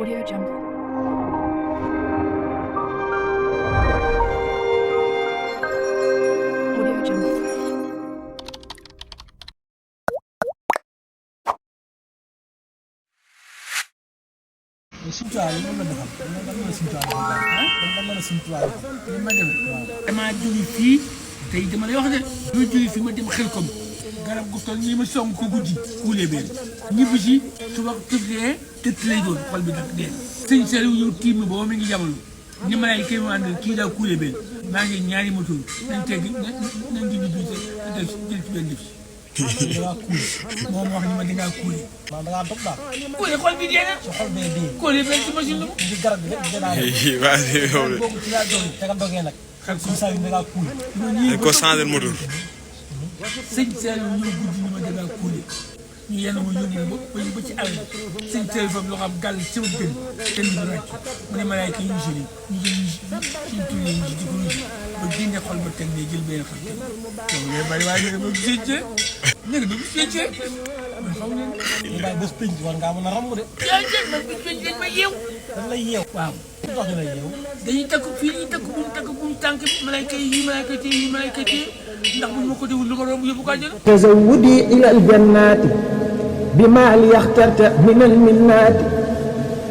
Audio Jungle. Audio Jungle. Sëñ Tuubaa yi moom la defal lan la Sëñ Tuubaa defal lan la Sëñ Tuubaa defal li ma dem damaa jóge fii tey dama lay wax de doo jóge fii ma dem xel kom garab gu toll nii ma song ko guddi kuulee benn ñibbi si suba tëddee tëtt lay doon xol bi nag dee sëñ Saliou ñëw tiim booba mi ngi jamono ni ma lay kii ma àndal kii daa kuulee benn maa ngi ñaari moto nañ teggi nañ dindi bii te def jël ci benn def si dangaa kuule moom wax ni ma dangaa kuule maanaam dangaa dog daal kuule xol bi dee na sa xol bee dee kuulee benn si machine la mu di garab bi rek di daa boobu ci laa doon te nga dogee nag Sëñ Saliou dangaa kuule dañ ko changé moteur. sëñ Saliou ñëw guddi ni ma dangaa kuule ñu yenn ma yóbbu ba ci àll sëñ Saliou foofu loo xam gàll ci ma gën kenn du ràcc mu ne malaayka yi ñu jëli ñu jël suñ turee ñu di ko ruusi ba génne xol ba teg ne jël benn xol teg donc ngay bari waaye léegi ba géejee léegi ba géejee man xaw ne ñu bàyyi bés pénc war ngaa mën a ramb de jaajëf man bis bañ dañ ma yeew dañ lay yeew waaw lu tax ñu lay yeew dañuy takk fii dañuy takk buum tànk malaayka yi malaayka yi malaayka yi ndax bu ma ko déwul lu ko romb yóbbu ko àjjana تزودي إلى الجنات بما لي اخترت من المنات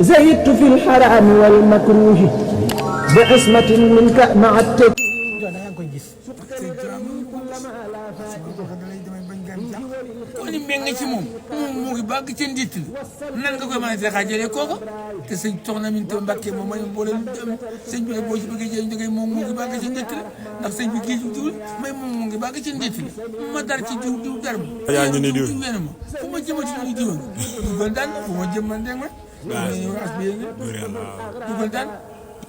زهدت في الحرام والمكروه بعصمة منك مع التب da nga koy gis kon ni mel nga ci moom mu ngi bàgg ca nditt li nan nga koy mën a xaajalee kooku te sëñ soxna min to Mbàkke moom ma boole sëñ bi boo ci bëggee jëriñ jógee moom mu ngi bàgg ci nditt li ndax sëñ bi géej jiwul mais moom mu ngi bàgg ci nditt li ma dar ci diw dar ma yaa ñu ne diw ngeen ma fu ma jëmati ñu diw nga dugal daan fu ma jëm man dégg nga as bi nga dugal daan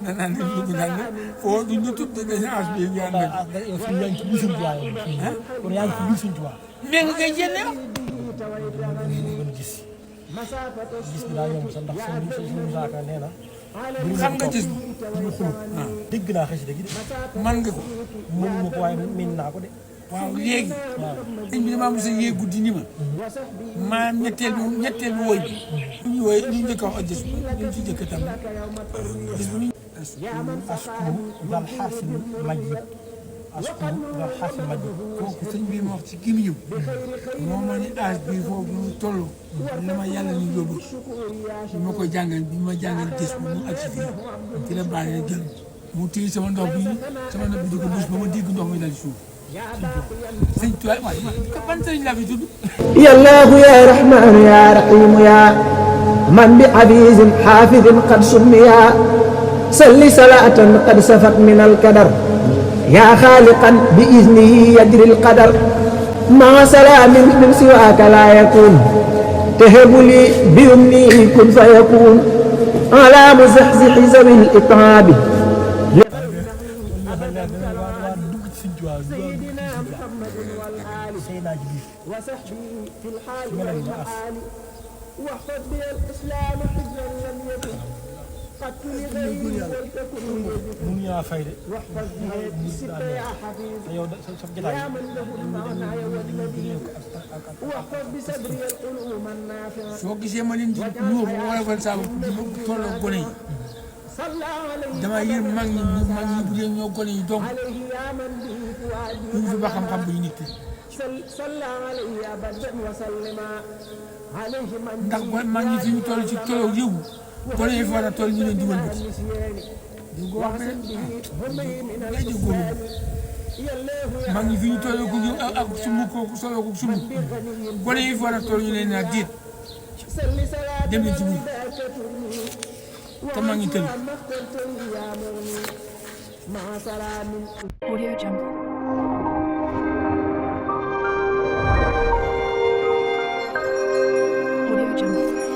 na naan ne dugg naan ne foo duñ la tudd dañu as bi nga ànd ak yow fi yaa ngi ci biir Sëñ Tuubaa yow kon yaa ngi ci biir Sëñ Tuubaa mais nga koy jëndee ngeen gis bi daa yomb sax ndax suñu saaka nee na xam nga gis ñu xulub dégg naa xasida gi de man nga ko mënuma ko waaye miin naa ko de waaw léegi sëñ bi damaa mos a yee guddi ni ma maanaam ñetteel bi woy bi ñu woy ñu njëkk a wax gis ñu ci njëkk tam gis bu askuru dal xaasil majid askuru dal xaasil majid kooku sëñ bi ma wax ci gémmiñam moo ma ni âge bi foofu mu toll la ma yàlla ni yóbbu bi ma koy jàngal bi ma jàngal gis bu mu agsi fii ci la bàyyi rek jël mu téye sama ndox bi di ko bës ba ma dégg ndox mi dal ci suuf sëñ Tuubaa waaye ban sëriñ laa fi tudd يا الله يا رحمن يا رحيم يا من بعزيز حافظ قد سميا صل صلاة قد سفت من القدر يا خالقا بإذنه يجري القدر مع سلام من سواك لا يكون تهب لي بيمنه كن فيكون على مزحزح ذوي الإطعاب وخذ بي الإسلام حجا لم يكن قد لغيري ولتكن mun ñaa fay de واحفظ به الست يا حفيظ yow sa jotaay يا من له المعنى والنبي واحفظ بصدري العلوم النافعة soo gisee ma leen di ñëw bu woyofal saa di ma tolloo gone yi صلى عليه dama yër mag ñi bu dee ñoo gone yi donc عليه يا من به فؤادي ñu fi ba xam-xam bu ñu nit صلى عليه أبدا وسلم عليه من ndax mag ñi fi ñu toll ci tolloo réew gone yi fi war a toll ñu leen di wëlbati di ko wax ne ngay di góoru mag ñi fi ñu tolloo ko ak sumb ko soloo ko sumb gone yi fi war a toll ñu leen naa déet dem leen ci muy te mag ñi tëll Audio Jungle. Audio Jungle.